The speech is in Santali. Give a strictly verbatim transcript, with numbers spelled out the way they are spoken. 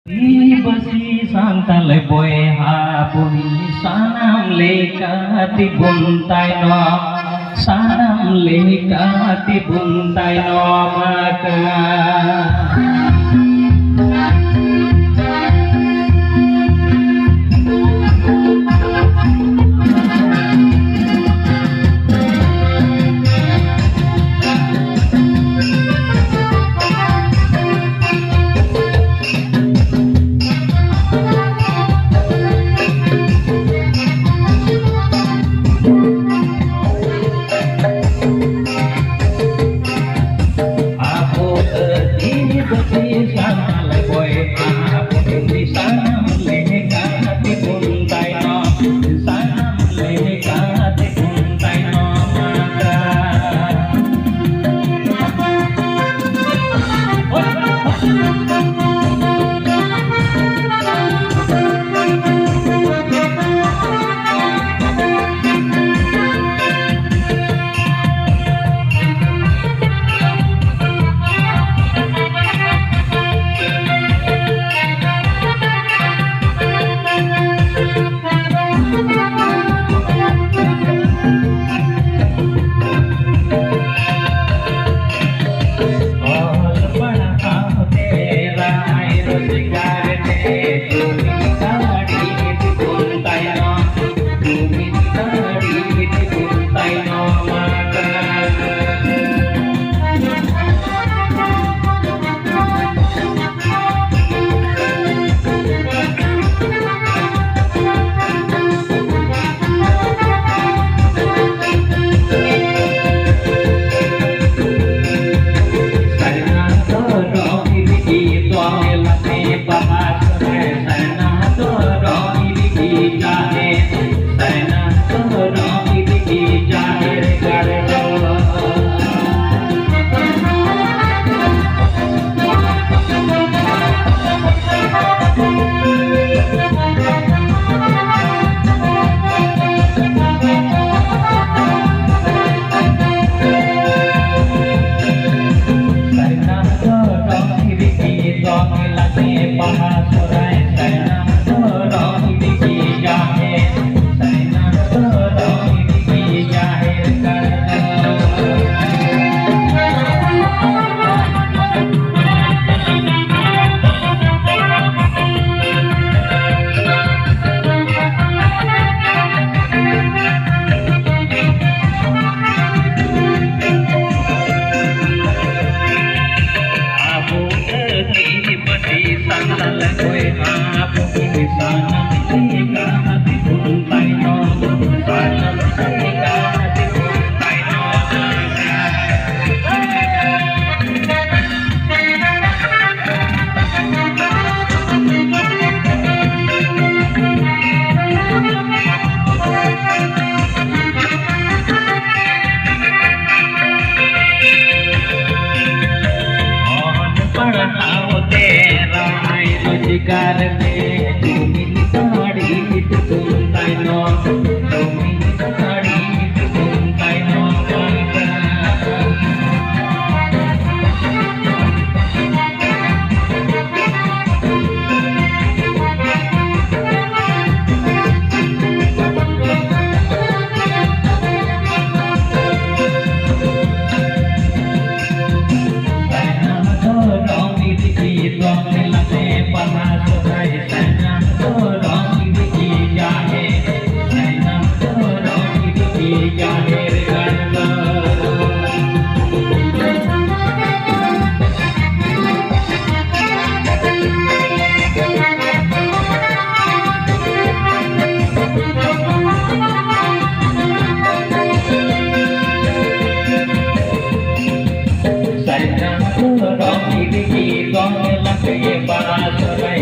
ᱟᱹᱫᱤᱵᱟᱹᱥᱤ ᱥᱟᱱᱛᱟᱞ ᱵᱚᱭᱦᱟ ᱵᱚᱱ ᱥᱟᱱᱟᱢ ᱞᱮᱠᱟᱛᱮ ᱵᱚᱱ ᱛᱟᱭᱱᱚᱢ, ᱥᱟᱱᱟᱢ ᱞᱮᱠᱟᱛᱮ ᱵᱚᱱ ᱛᱟᱭᱱᱚᱢ ᱟᱠᱟᱱ᱾ ᱵᱟᱦᱟ ᱥᱚᱦᱨᱟᱭ ᱥᱟᱭᱱᱟ ᱫᱚ ᱨᱚᱝ ᱤᱫᱤ ᱡᱟᱦᱮᱨ, ᱥᱟᱭᱱᱟ ᱫᱚ ᱨᱚᱝ ᱤᱫᱤ ᱡᱟᱦᱮᱨ ᱜᱟᱲ ᱫᱚ᱾ ᱟᱵᱚ ᱫᱷᱟᱹᱨᱛᱤ ᱯᱟᱹᱛᱤ ᱥᱟᱱᱛᱟᱲ ᱵᱚᱭᱦᱟ, ᱟᱵᱚ ᱜᱮ ᱥᱟᱱᱟᱢ ᱞᱮᱠᱟ ᱦᱟᱹᱛᱤ ᱵᱚᱱ ᱛᱟᱭᱱᱚᱢ, ᱥᱟᱱᱟᱢ ᱞᱮᱠᱟ ᱦᱟᱹᱛᱤ ᱵᱚᱱ ᱛᱟᱭᱱᱚᱢ ᱟᱠᱟᱱ᱾ ᱚᱞ ᱯᱟᱲᱦᱟᱣ ᱛᱮ ᱨᱟᱭ ᱨᱳᱡᱽᱜᱟᱨ ᱛᱮ ᱡᱩᱢᱤᱫ ᱥᱟᱹᱲᱤ ᱛᱩᱢ ᱛᱟᱭᱱᱚᱢ, ᱡᱩᱢᱤᱫ ᱥᱟᱹᱲᱤ ᱛᱩᱢ ᱛᱟᱭᱱᱚᱢ ᱟᱠᱟᱱᱟ᱾ ᱥᱟᱭᱱᱟ ᱫᱚ ᱨᱚᱝ ᱤᱫᱤ ᱫᱚᱝ ᱞᱟᱜᱽᱲᱮ ᱵᱟᱦᱟ ᱥᱚᱦᱨᱟᱭ